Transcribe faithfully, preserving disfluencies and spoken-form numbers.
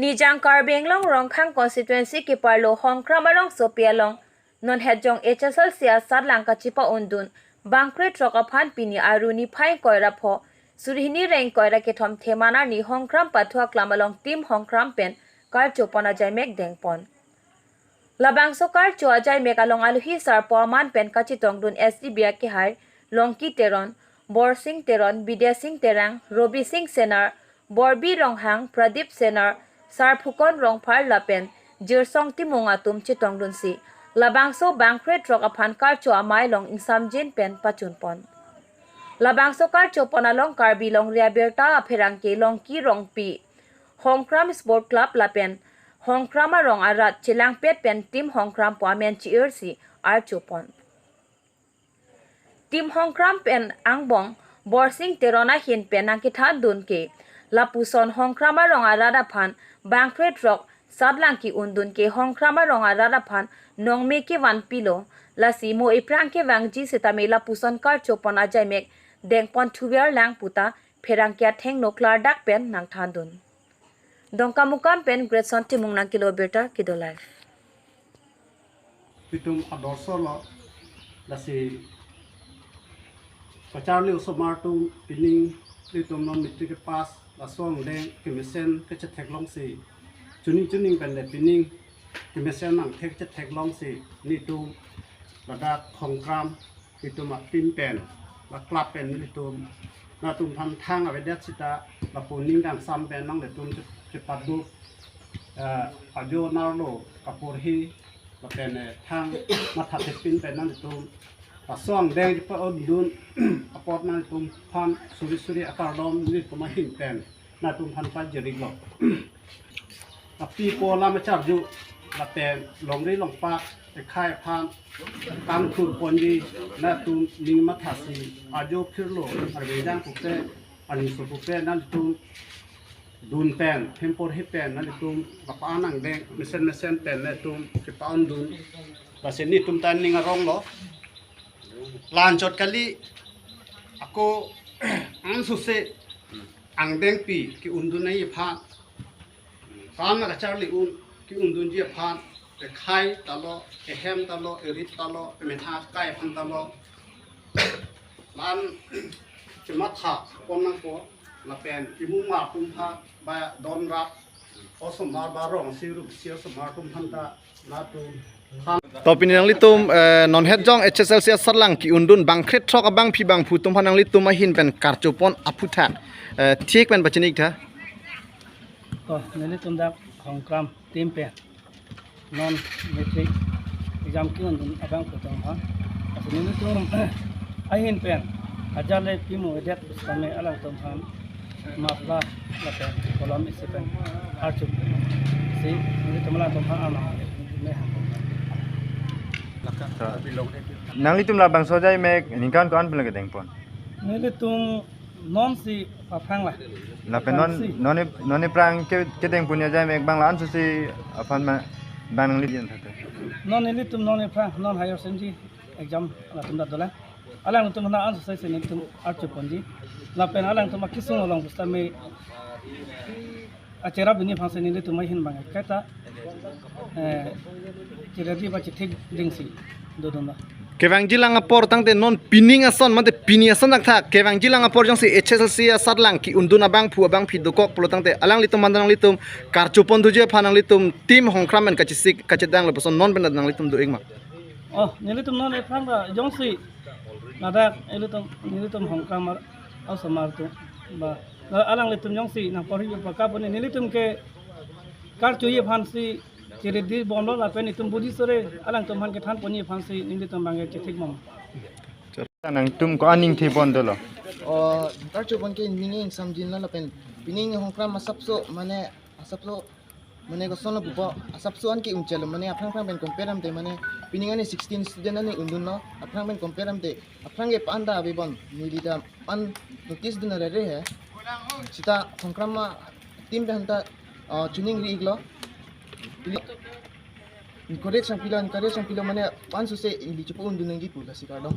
Nijang Karbi Anglong Rongkhang constituency keparlo Hongkram arongsopi along non hetjong H S L C asatlang kachepa-undun bangkre throk aphan pini arni phai ingkoi ra pho, suri hini ra ingkoi ra kethom Theman arni Hongkram pathu aklam along Team Hongkram pen karchopon ajaimek dengpon. Labangso karcho ajaimek along alohi sarpo aman pen kachetongdun S D B akehai Longki Teron, Borsing Teron, Bidya Sing Terang, Robi Sing Senar, Borbi Ronghang, Pradip Senar, Sarphukon Rongphar lapen Jirsong Timung atum chetongdunsi labangso bangkre throk aphan karcho amei along ingsamjin pen pachunpon. Labangso karchopon along Karbi Longri Abirta apherangke Longki Rongpi, Hongkram Sport Club lapen Hongkram arong arat chelangpet pen Team Hongkram pu amen chi-irsi archopon. Team Hongkram pen angbong Borsing Teron ahin pen nangkethandun ke lapuson Hongkram arong arat aphan bangkre throk satlang ke-undun ke Hongkram arong arat aphan nongme kevan pilo, lasi mo ephrang kevangji sitame lapuson karchopon ajaimek dengpon thuver lang puta pherangke athengno klardak pen nangthandun. Dongkamukam pen Greatson Timung nangkelo abirta kedo live. Itum adorso lo, lasi kacharli osomar atum pining ilitum non matric kepass, laso angdeng kemesen kachetheklongsi, chuning chuning pen le pining kemesen angthek chetheklongsi, nelitum ladak Hongkram itum a-team pen, la club pen nelitum, nangtum aphan thang avedet sita, lapu ning kangsam pen nanglitum che-, chepaduk, eh, ajo narlo kaporhi, lapen, eh, thang matha thepin pen nangtum laso angdeng chepa-undun apot nangtum aphan suri suri akardom nelitum ahin pen nangtum aphan pajirlo. Api po lam charju lapen longri longpak ekhai aphan kangthur ponji, nangtum ning mathasi ajo phirlo, arve jang pupe, arni so pupe, nangtum dun pen, hempor hi pen, nangtum apa anang deng mesen mesen pen nangtum chepa-undun. Lasi nelitum ta ning arong lo. La-anchot kali, ako ansose angdengpi ke-undun nangji aphan, kan kacharli un ke-undunji aphan, ekhai ta lo, ehem ta lo, erit ta lo, emethang akai aphan ta lo, la-an chematha pon nangpo, lapen imumar atum aphan ba don rat osomar ba rong si rup si osomar atum aphan ta latum aphan. To pini nanglitum, eh, non hetjong H S L C asatlang ke-undun bangkre throk abangpi bangphu atum aphan nanglitum ahin pen karchopon aphuthak, eh, thik pen pachini-iktha. To nelitum dak Hongkram team pen non matric exam ke-undun abangphu atum aphan, lasi nelitum ahin pen ajat le pimu edet sitame alangtum aphan muffler lapen kolom isi pen archupon si nelitum alangtum aphan arnam me. Nanglitum labangso ajaimek ningkan ko-an pen le kedengpon? Nelitum non si aphrang la. Lapen non, aphrang si. Non e, non ephrang ke, kedengpon ajaimek abang la-an sose aphan ma, bang nangli jan thate. Non nelitum non ephrang, non higher secondary exam latum ta dolang. Alangtum aphan ansose si nelitum archuponji. Lapen alangtum akesung along pusitame acherap duni aphan si nelitum ahin bang kaita, eh, cheredi ba chethek dingsi dodun lo. Kevangjilang apor tangte non pining ason mate pini ason thakthak kevangjilang apor jongsi H S L C asatlang ke-undun abangphu abangpi dokok pulo tangte alanglitum mate nanglitum karchopon thuji aphan nanglitum Team Hongkram pen kachesik kachedang lapuson non pen nanglitum do-ik ma? Oh, nelitum non ephrang ta jongsi ladak ilitum, nelitum Hongkram ar-, osomar atum ba, la alanglitum jongsi nangporhi pakapon nelitum ke karchoji aphan si cheredi bomlo lapen itum budi sore alangtum aphan kethanponji aphan si nelitum bang ke chethek bom. Nangtum ko-an ning thepon dolo? Oh, karchopon ke ning ingsamjin lo lapen pining Hongkram asapso mane asapso mane koson lo pupo, asapso an ke-un chelo mane aphrang aphrang pen compare damte mane pining ani sixteen student ani undunlo, aphrang pen compare damte aphrang ke pa-an ta ave bon, neli ta an notice dun rere he. Sita Hongkram a-team pen ta, ah, chuning ri-iklo. Pili encourage nangpilo, encourage nangpilo mane ansose ili chepa-undun nangji pu lasi kardom.